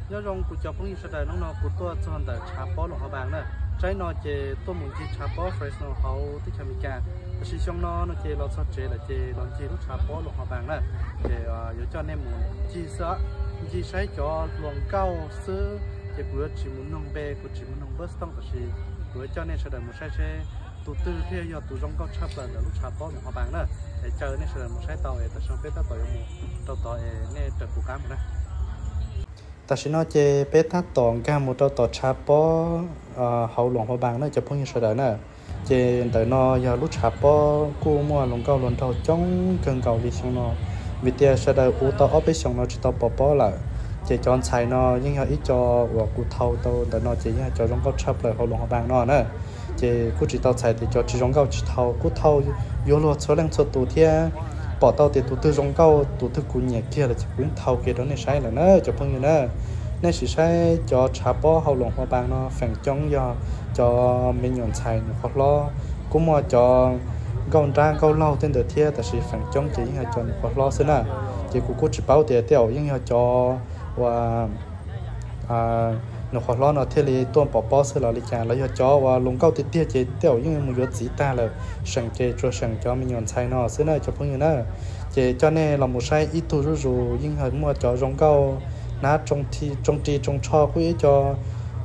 Nyob zoo kuv cov phooj ywg sawv daws, hnub no kuv tuaj txog ntawm tshav pob Luam Hauv Npaas na. Tsaib no ces tuaj mus ncig tshav pob Fresno hauv teb chaws Amelikas, tab sis xyoo no no ces los txog tsev lawm ces los ncig lub tshav pob Luam Hauv Npaas na. Ces yuav coj nej mus ncig xwb, ncig saib cov hluas nkauj xwb. Ces kuv yuav tsis mus noog npe, kuv tsis mus noog npawb xov tooj, tab sis kuv yuav coj nej sawv daws mus saib seb tus twg thiaj yog tus zoo nkauj tshaj plaws ntawm lub tshav pob Luam Hauv Npaas na. Es caw nej sawv daws mus saib tau es tam sim no peb tab tom yuav mus rau tod es nej raws kuv qab mus na. Tam sim no ces peb tab tom nkag mus rau tom tshav pob hauv Luam Hauv Npaas na cov phooj ywg sawv daws na. Ces ntawm no yog lub tshav pob kuj muaj hluas nkauj hluas nraug coob kawg nkaus li xyoo no, vim tias sawv daws ua tau ob peb xyoos no tsis tau pov pob lawm. Ces cov ntxhais no yeej yog ib co uas kuv thau tau ntawm no ces yeej yog cov zoo nkauj tshaj plaws hauv Luam Hauv Npaas no na. Ces kuj tsis tau txhais tias cov tsis zoo nkauj tsis thau, kuj thau yuav luag txhua leej txhua tus thiab. Pom tau tias tus twg zoo nkauj tus twg kuv nyiam kiag lawm ces kuv yeej thau kiag rau nej saib lawm na cov phooj ywg na. Nej sim saib cov tshav pob hauv Luam Hauv Npaas no feem coob yog cov me nyuam ntxhais nws qhov hlob, kuj muaj cov nkauj nrab nkauj laug tej ntawd thiab, tab sis feem coob ces yeej yog cov nws qhov hlob xwb na. Ces kuv kuj tsis paub tias tej zaum yeej yog cov uas nws qhov hlob no thiaj li tuaj pov pob xwb los li cas, los yog cov uas hluas nkauj tiag tiag ces tej zaum yeej mus yuav txiv tag lawm, seem ces tsuas seem cov me nyuam ntxhais no xwb na cov phooj ywg na. Ces coj nej los mus saib ib tug zuj zus yeej muaj cov zoo nkauj, hnav tsoo ris tsoo tsho kuj ib co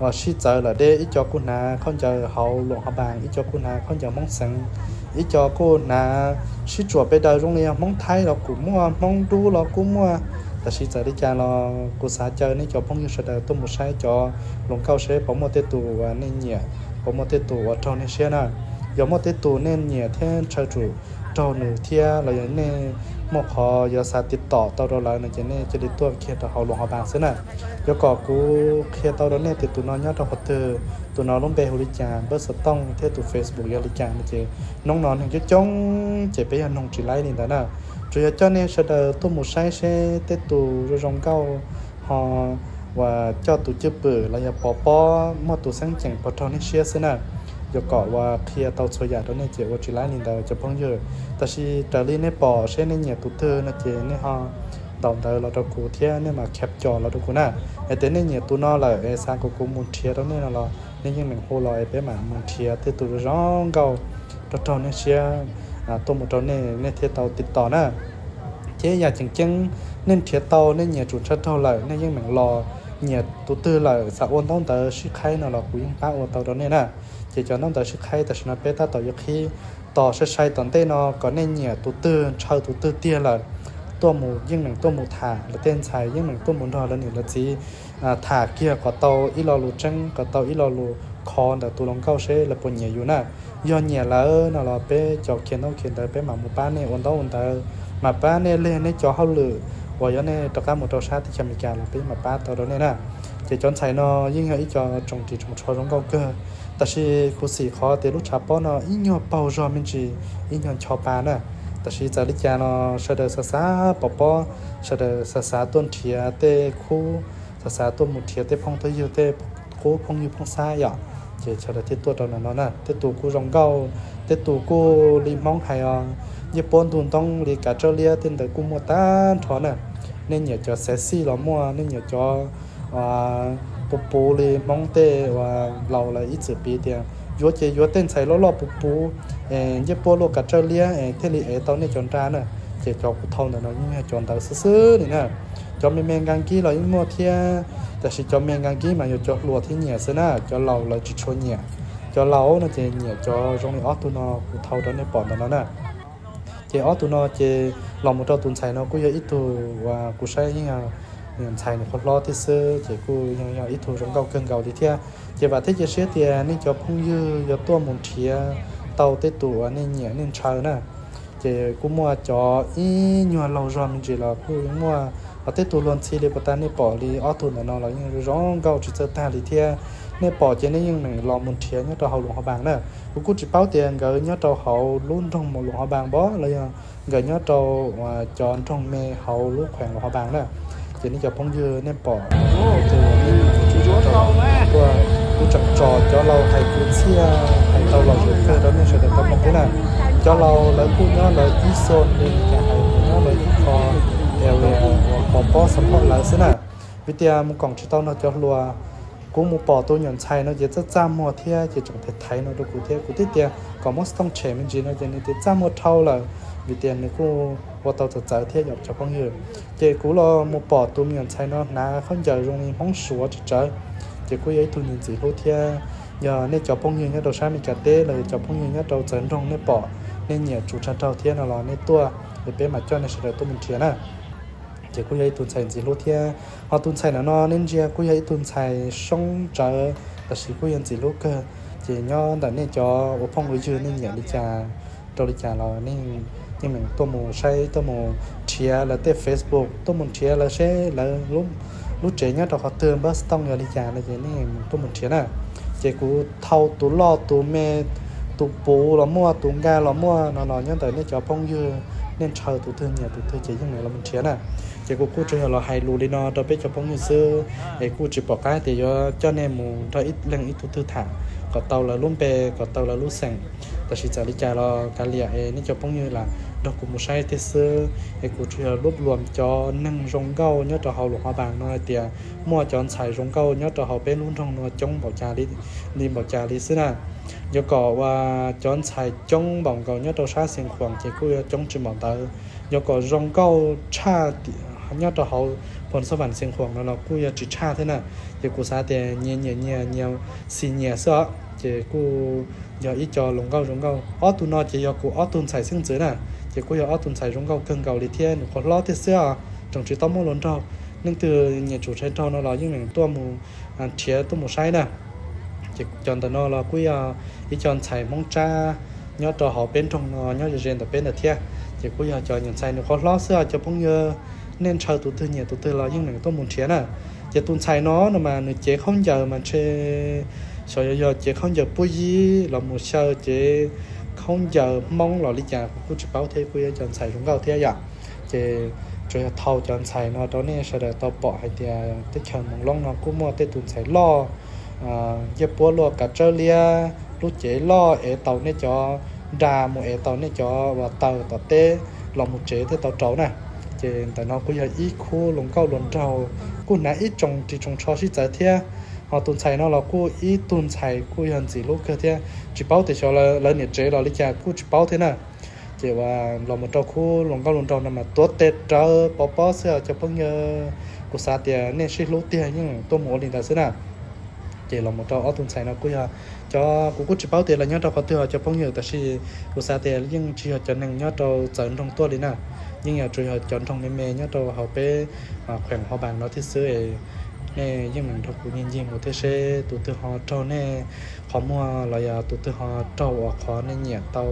uas sib txawv lawm deb, ib co kuj hnav khaub ncaws hauv Luam Hauv Npaas, ib co kuj hnav khaub ncaws Hmoob xeev, ib co kuj hnav sib tsuam pes daws zoo li Hmoob Thaib los kuj muaj, Hmoob Dub los kuj muaj. Tab sis txawm li cas los kuv xav caw nej cov phooj ywg sawv daws tuaj mus saib cov hluas nkauj seb puas muaj tej tus uas nej nyiam, puas muaj tej tus uas raug nej siab na. Yog muaj tej tus nej nyiam thiab ntshaw tsum raug nws thiab los yog nej muaj qhov yuav xav tiv tom tau rau lawv no ces nej cia li tuaj kiag rau hauv Luam Hauv Npaas xwb na. Yuav kom kuv qhia tau rau nej tias tus no nyob rau qhov twg, tus no lub npe hu li cas, npawb xov tooj thiab tus Facebook yog li cas no ces hnub no neeg coob coob ces peb yog noog tsis laib li ntawd na. Tsuas yog coj nej sawv daws tuaj mus saib seb tej tus zoo zoo nkauj ho uas coj tus cwj pwm los yog pov pob muaj tus xeeb ceem puas raug nej siab xwb na. Yuav kom uas qhia tau txhua yam rau nej ces ua tsis laib li ntawd cov phooj ywg. Tab sis raws li nej pom seb nej nyiam tus twg no ces nej ho ntaus ntawv los rau kuv thiab nej mam khab cos los rau kuv na. Es tias nej nyiam tus no lawm es xav kom kuv mus nrhiav rau nej no los nej yeej meem hu los es peb mam mus nrhiav tej tus zoo zoo nkauj raug raug nej siab tuaj mus rau nej, nej thiaj tau tiv tom na. Thiab yam tseem ceeb, nej nrhiav tau nej nyiam tsum ntshaw raug lawm nej yeej meem los, nyiam tus twg lawm xav ua ntaub ntawv sib qhaib no los kuv yeej pab ua tau rau nej na. Ces cov ntaub ntawv sib qhaib tam sim no peb tab tom yuav qhib, tos sai sai tom ntej no kom nej nyiam tus twg ntshaw tus twg tiag lawm, tuaj mus yeej meem tuaj mus tham, lawv tej ntxhais yeej meem tuaj mus nrog lawv niam lawv txiv tham kiag kom tau ib lo lus tseeb, kom tau ib lo lus kho ntawm tus hluas nkauj seb lawv puas nyiam yus na. Yog nyiam lawm no los peb cov khiav ntaub khiav ntawv peb mam mus pab nej ua ntaub ua ntawv, mam pab nej leg nej cov hauj lwm uas yog nej rov qab mus rau sab teb chaws Amelikas los peb mam pab tau rau nej na. Ces cov ntxhais no yeej yog ib co tsoom ris tsoom tsho zoo nkauj kawg, tab sis khuv xim qhov tias lub tshav pob no ib nyuag paug zog me ntsis, ib nyuag ncho pa na. Tab sis txawm li cas no sawv daws xav xav pov pob, sawv daws xav xav tuaj nrhiav tej khub, xav xav tuaj mus nrhiav tej phooj tej ywg, tej qub phooj ywg phooj xab yom, ces sawv daws thiaj tuaj rau ntawm no na. Tej tus kuj zoo nkauj, tej tus kuj li Hmoob hais os, ncej puab ntug ntoob li kav tsawb liab tej ntawd kuj muaj tag nrho na. Nej nyiam cov sexy los muaj, nej nyiam cov puv puv li Hmoob tej uas laus lawv ib txwm piv tias yuav ces yuav tej ntxhais loj loj puv puv, ncej puab luaj kav tsawb liab es thiaj li ev tau nej cov nra na. Ces cov kuv thau ntawm no yeej yog cov ntawd xwb xwb li na. Cov me me nkag nkig los yeej muaj thiab, tab sis cov me nkag nkig mas yog cov hluas thiaj nyiam xwb na, cov laus lawv tsis tshua nyiam. Cov laus no ces nyiam cov zoo li ob tug no kuv thau rau nej pom ntawm no na. Ces ob tug no ces los mus rau tus ntxhais no kuj yog ib tug uas kuv saib yeej yog ntxhais nws qhov hlob thiab xwb, ces kuj yog ib tug zoo nkauj kawg nkaus li thiab. Ces vam thiab cia siab tias nej cov phooj ywg yuav tuaj mus nrhiav tau tej tus uas nej nyiam nej ntshaw na. Ces kuj muaj cov ib nyuag laug zog me ntsis los kuj muaj, ho tej tus luag ntxhi li puas tas nej pom li ob tug ntawm no los yeej zoo nkauj tsis txawj tag li thiab. Nej pom ces nej yeej meem los mus nrhiav nyob rau hauv Luam Hauv Npaas na. Kuv kuj tsis paub tias nkawd nyob rau hauv lub nroog Luam Hauv Npaas npab los yog nkawd nyob rau cov nroog me hauv lub khueem Luam Hauv Npaas na. Ces nej cov phooj ywg nej pom, tuaj kuj tseem tso cov laus hais kwv txhiaj hais tau los zoo kawg rau nej sawv daws tau mloog thiab na. Cov laus lawv kuj nyob lawv ib xo li cas hais nyob lawv ib qho, es uas pov pob xov phob lawv xwb na. Vim tias mus koom tsis tau nrog cov hluas, kuv mus pom tus me nyuam ntxhais no ces txaj txaj muag thiab ces tseem thaiv thaiv no rau kuv thiab. Kuv thiaj tias kom muab xov tooj tshem me ntsis no ces nws tias txaj muag dhau lawm, vim tias nws kuj ua tau txawv txawv thiab yom cov phooj ywg. Ces kuv los mus pom tus me nyuam ntxhais no hnav khaub ncaws zoo li Hmoob Suav tsawv tsawv, ces kuj yog ib tug ntxim hlub thiab. Yog nej cov phooj ywg nyob rau sab Meskas teb los yog cov phooj ywg nyob rau txawv nroog nej pom, nej nyiam tshaj raug thiab no los nej tuaj es peb mam coj nej sawv daws tuaj mus nrhiav na. Ces kuj yog ib tug ntxhais ntxim hlub thiab. Ho tus ntxhais no no nej ntsia kuj yog ib tug ntxhais soob tsawv, tab sis kuj yog ntxim hlub kawg. Ces nyob ntawm nej cov ua phooj ua ywg nej nyiam li cas rau li cas los nej yeej meem tuaj mus saib, tuaj mus nrhiav lawv tej Facebook, tuaj mus nrhiav lawv seb lawv lub tsev nyob rau qhov twg, npawb xov tooj yog li cas no ces nej tuaj mus nrhiav na. Ces kuv thau tus loj tus me, tus puv los muaj, tus nkag los muaj no los nyob ntawm nej cov phooj ywg, nej ntshaw tus twg nyiam tus twg ces yeej meem los mus nrhiav na. Ces kuv kuj tsuas yog los hais lus li no rau peb cov phooj ywg xwb, es kuj tsis pom qab tias yuav coj nej mus nrog ib leeg ib tug twg tham kom tau lawv lub npe, kom tau lawv lub xeem. Tab sis txawm li cas los kav liam es nej cov phooj ywg lam nrog kuv mus saib tiag xwb. Es kuv tsuas yog luab luam cov neeg zoo nkauj nyob rau hauv Luam Hauv Npaas no hais tias muaj cov ntxhais zoo nkauj nyob rau hauv peb lub nroog no coob npaum cas li, li npaum cas li xwb na. Yuav kom uas cov ntxhais coob npaum nkaus nyob rau sab Xeev Khuam ces kuj yuav coob tsis npaum ntawd. Yuav kom zoo nkauj tshaj nyob rau hauv Phoos Xab Vam Xeev Khuam no los kuj yuav tsis tshaj thiab na. Ces kuv xav tias nyias nyiam nyias, nyias xis nyias xwb os, ces kuj yog ib co hluas nkauj zoo nkauj. Ob tug no ces yog kuv ob tug ntxhais xeeb ntxwv na, ces kuj yog ob tug ntxhais zoo nkauj kawg nkaus li thiab nws qhuav hlob tiag xwb os, tseem tsis tau muaj hluas nraug. Leej twg nyiam tsum tshaj raug no los yeej meem tuaj mus nrhiav tuaj mus saib na. Ces cov ntawm no los kuj yog ib co ntxhais Hmoob Tsab nyob rau hauv peb nroog no nyob ze ze ntawm peb ntawd thiab. Ces kuj yog cov nyuam ntxhais nws qhuav hlob xwb os cov phooj ywg, nej ntshaw tus twg nyiam tus twg los yeej meem tuaj mus nrhiav na. Ces tus ntxhais no no mas nws cev khaub ncaws mas ntshe xyov yog, yog cev khaub ncaws puj yib los mus xyaw cev khaub ncaws Hmoob los li cas kuv kuj tsis paub thiab, kuj yog cov ntxhais zoo nkauj thiab yom. Ces tsuas yog thau cov ntxhais no rau nej sawv daws tau pom hais tias teb chaws Moos Loob no kuj muaj tej tus ntxhais loj, ncej puab luaj kav tsawb liab, lub cev loj ev tau nej cov nra mus ev tau nej cov uas taws tom teb los mus tsev thiaj tau rau na. Ces ntawm no kuj yog ib khub hluas nkauj hluas nraug kuj hnav ib tsoos ris tsoos tsho sib txawv thiab. Ho tus ntxhais no los kuj ib tug ntxhais kuj yog ntxim hlub kawg thiab, tsis paub tias xyov lawv niam tsev los li cas kuj tsis paub thiab na. Ces uas los mus rau khub hluas nkauj hluas nraug no mas tuav tes rawv pov pob xwb os cov phooj ywg. Kuv xav tias nej sib hlub tiag yeej tuaj mus ua li ntawd xwb na. Ces los mus rau ob tug ntxhais no kuj yog cov, kuv kuj tsis paub tias lawv nyob rau qhov twg os cov phooj ywg, tab sis kuv xav tias yeej tsis yog cov neeg nyob rau txawv nroog tuaj li na, yeej yog tsuas yog cov nroog me me nyob rau hauv peb khueem Hauv Npaas no thiab xwb. Nej yeej meem nrog kuv ncig ncig mus thiab seb tus twg ho raug nej qhov muag los yog tus twg ho raug uas qhov nej nyiam tau,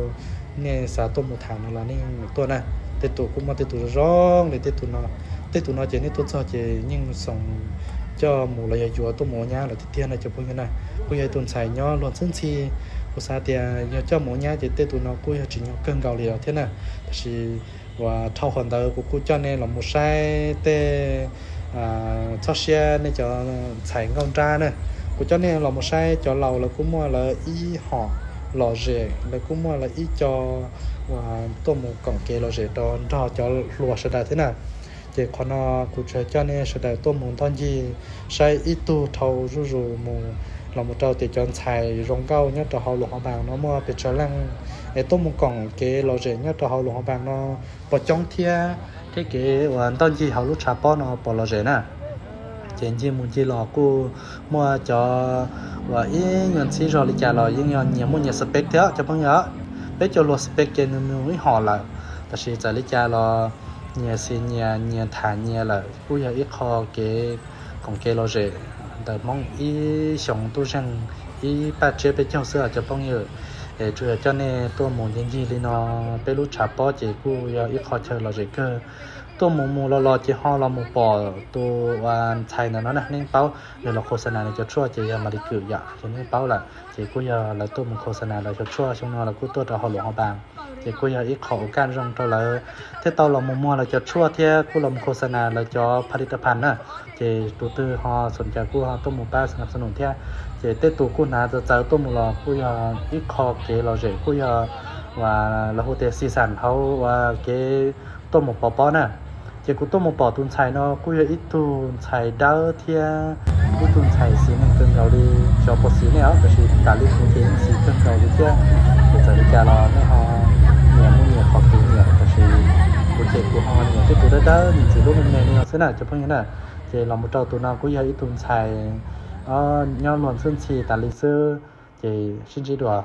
nej xav tuaj mus tham no los nej tuaj na. Tej tus kuj muaj tej tus zoo zoo li tej tus no. Tej tus no ces nej tuaj txog ces yeej xoom coj mus los yog yuav tuaj mus ua nyab lawm tiag tiag no cov phooj ywg na. Kuj yog ib tus ntxhais nyob luag ntxhwb ntxhi, kuv xav tias yog coj mus ua nyab ces tej tus no kuj yog tsim nyog kawg nkaus li os thiab na. Tab sis uas dhau qhov ntawd kuv kuj coj nej los mus saib tej txhob siab nej cov ntxhais nkauj nrab na. Kuv coj nej los mus saib cov laus lawv kuj muaj lawv ib hom lom zem, lawv kuj muaj lawv ib co uas tuaj mus koom kev lom zem rau nrog cov hluas sawv daws thiab na. Ces qhov no kuv tsuas coj nej sawv daws tuaj mus ntoj ncig saib ib tug dhau zuj zus mus los mus rau tias cov ntxhais zoo nkauj nyob rau hauv Luam Hauv Npaas no muaj pes tsawg leej, es tuaj mus koom kev lom zem nyob rau hauv Luam Hauv Npaas no puas coob thiab, thiab kev uas ntoj ncig hauv lub tshav pob no puas lom zem na. Ces ncig mus ncig los kuj muaj cov uas ib nyuag ntxhib zog li cas los yeej yog nyias muaj nyias spec thiab cov phooj ywg. Peb cov hluas spec ces nws nws ib hom lawm, tab sis txawm li cas los nyias xis nyias, nyias tham nyias lawm kuj yog ib qho kev koom kev lom zem ntawm Hmoob ib xyoos tub zeeg ib paj tsiab peb caug xwb os cov phooj ywg. Es tsuas yog coj nej tuaj mus ncig ncig li no, peb lub tshav pob ces kuj yog ib qho chaw lom zem kawg. Tuaj mus mus los los ces ho los mus pom tus uas ntxhais ntawm no na, nej paub nws los khos xa nas nws cov tshuaj ces yog Mas Lis Kwm yom, ces nej paub lawm. Ces kuj yog lawv tuaj mus khos xa nas lawv cov tshuaj, xyoo no lawv kuj tuaj rau hauv Luam Hauv Npaas. Ces kuj yog ib qho ua kaj zoo rau lawv thiaj tau los mus muag lawv cov tshuaj thiab kuj los mus khos xa nas lawv cov pha li ta phan na. Ces tus twg ho xoom cas kuj ho tuaj mus pab xa nas xa num thiab. Ces tej tus kuj hnav txawv txawv tuaj mus los kuj yog ib qho kev lom zem, kuj yog uas lawv hu tias xis xam hauv uas kev tuaj mus pov pob na. Ces kuv tuaj mus pom tus ntxhais no kuj yog ib tug ntxhais dawb thiab ib tug ntxhais xis neej kawg nkaus li. Tsis paub xis neej os, tab sis tas li kuv ces yeej xis kawg nkaus li thiab. Ces txawm li cas los nej ho nyiam mus nyiam qhov kuv nyiam, tab sis kuv ces kuv ho nyiam tej tus dawb dawb me ntsis lub me me li no xwb na cov phooj ywg na. Ces los mus rau tus no kuj yog ib tug ntxhais nyob luag ntxhi ntxhi tas li xwb. Ces sib ntsib dua.